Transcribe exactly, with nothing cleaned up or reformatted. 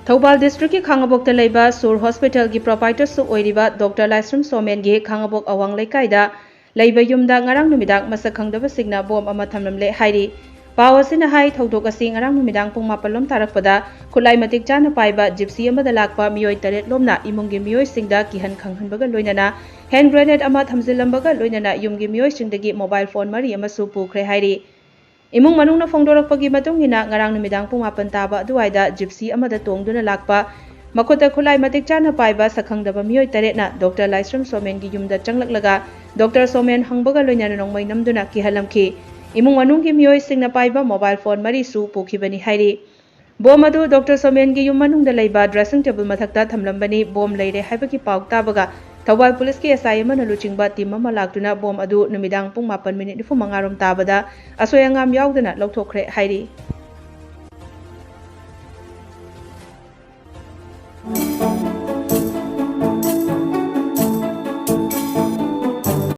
ꯊꯧꯕꯥꯜ ꯗꯤꯁꯇ꯭ꯔꯤꯛꯀꯤ ꯈꯥꯉꯕꯣꯛꯇ ꯂꯩꯕ ꯁꯨꯔ ꯍꯣꯁꯄꯤꯇꯥꯜꯒꯤ ꯄ꯭ꯔꯣꯄꯥꯏꯇꯔꯁꯨ ꯑꯣꯏꯔꯤꯕ ꯗꯣꯛꯇꯔ ꯂꯥꯏꯁ꯭ꯔꯝ ꯁꯣꯃꯦꯟꯒꯤ ꯈꯥꯉꯕꯣꯛ ꯑꯋꯥꯡ ꯂꯩꯀꯥꯏꯗ ꯂꯩꯕ ꯌꯨꯝꯗ ꯉꯔꯥꯡ ꯅꯨꯃꯤꯗꯥꯡ ꯃꯁꯛ ꯈꯪꯗꯕꯁꯤꯡꯅ ꯕꯣꯝ ꯑꯃ ꯊꯝꯂꯝꯂꯦ ꯍꯥꯏꯔꯤ꯫ ꯄꯥꯎ ꯑꯁꯤꯅ ꯍꯥꯏ, ꯊꯧꯗꯣꯛ ꯑꯁꯤ ꯉꯔꯥꯡ ꯅꯨꯃꯤꯗꯥꯡ ꯄꯨꯡ ꯃꯥꯄꯜ ꯂꯣꯝ ꯇꯥꯔꯛꯄꯗ ꯈꯨꯠꯂꯥꯏ ꯃꯇꯤꯛ ꯆꯥꯅ ꯄꯥꯏꯕ ꯖꯤꯞꯁꯤ ꯑꯃꯗ ꯂꯥꯛꯄ ꯃꯤꯑꯣꯏ ꯇꯔꯦꯠ ꯂꯣꯝꯅ ꯏꯃꯨꯡꯒꯤ ꯃꯤꯑꯣꯏꯁꯤꯡꯗ ꯀꯤꯍꯟ ꯈꯪꯍꯟꯕꯒ ꯂꯣꯏꯅꯅ ꯍꯦꯟ ꯒ꯭ꯔꯦꯅꯦꯗ ꯑꯃ ꯊꯝꯖꯤꯜꯂꯝꯕꯒ ꯂꯣꯏꯅꯅ ꯌꯨꯝꯒꯤ ꯃꯤꯑꯣꯏꯁꯤꯡꯗꯒꯤ ꯃꯣꯕꯥꯏꯜ ꯐꯣꯟ ꯃꯔꯤ ꯑꯃꯁꯨ ꯄꯨꯈ꯭ꯔꯦ ꯍꯥꯏꯔꯤ꯫ ꯏꯃꯨꯡ ꯃꯅꯨꯡꯅ ꯐꯣꯡꯗꯣꯔꯛꯄꯒꯤ ꯃꯇꯨꯡ ꯏꯟꯅ, ꯉꯔꯥꯡ ꯅꯨꯃꯤꯗꯥꯡ ꯄꯨꯡ ꯃꯥꯄꯟ ꯇꯥꯕ ꯑꯗꯨꯋꯥꯏꯗ ꯖꯤꯞꯁꯤ ꯑꯃꯗ ꯇꯣꯡꯗꯨꯅ ꯂꯥꯛꯄ, ꯃꯈꯨꯠꯇ ꯈꯨꯠꯂꯥꯏ ꯃꯇꯤꯛ ꯆꯥꯅ ꯄꯥꯏꯕ ꯁꯛꯈꯪꯗꯕ ꯃꯤꯑꯣꯏ ꯇꯔꯦꯠꯅ ꯗꯣꯛꯇꯔ ꯂꯥꯏꯁ꯭ꯔꯝ ꯁꯣꯃꯦꯟꯒꯤ ꯌꯨꯝꯗ ꯆꯪꯂꯛꯂꯒ ꯗꯣꯛꯇꯔ ꯁꯣꯃꯦꯟ ꯍꯪꯕꯒ ꯂꯣꯏꯅꯅ ꯅꯣꯡꯃꯩ ꯅꯝꯗꯨꯅ ꯀꯤꯍꯜꯂꯝꯈꯤ꯫ ꯏꯃꯨꯡ ꯃꯅꯨꯡꯒꯤ ꯃꯤꯑꯣꯏꯁꯤꯡꯅ ꯄꯥꯏꯕ ꯃꯣꯕꯥꯏꯜ ꯐꯣꯟ ꯃꯔꯤꯁꯨ ꯄꯨꯈꯤꯕꯅꯤ ꯍꯥꯏꯔꯤ꯫ ꯕꯣꯝ ꯑꯗꯨ ꯗꯣꯛꯇꯔ ꯁꯣꯃꯦꯟꯒꯤ ꯌꯨꯝ ꯃꯅꯨꯡꯗ ꯂꯩꯕ ꯗ꯭ꯔꯦꯁꯤꯡ ꯇꯦꯕꯜ ꯃꯊꯛꯇ ꯊꯝꯂꯝꯕꯅꯤ꯫ ꯕꯣꯝ ꯂꯩꯔꯦ ꯍꯥꯏꯕꯒꯤ ꯄꯥꯎ ꯇꯥꯕꯒ ꯊꯧꯕꯥꯜ ꯄꯨꯂꯤꯁꯀꯤ ꯑꯦꯁ ꯑꯥꯏ ꯑꯃꯅ ꯂꯨꯆꯤꯡꯕ ꯇꯤꯝ ꯑꯃ ꯂꯥꯛꯇꯨꯅ ꯕꯣꯝ ꯑꯗꯨ ꯅꯨꯃꯤꯗꯥꯡ ꯄꯨꯡ ꯃꯥꯄꯟ ꯃꯤꯅꯤꯠ ꯅꯤꯐꯨ ꯃꯉꯥ ꯔꯣꯝ ꯇꯥꯕꯗ ꯑꯁꯣꯏ ꯑꯉꯥꯝ ꯌꯥꯎꯗꯅ ꯂꯧꯊꯣꯛꯈ꯭ꯔꯦ ꯍꯥꯏꯔꯤ꯫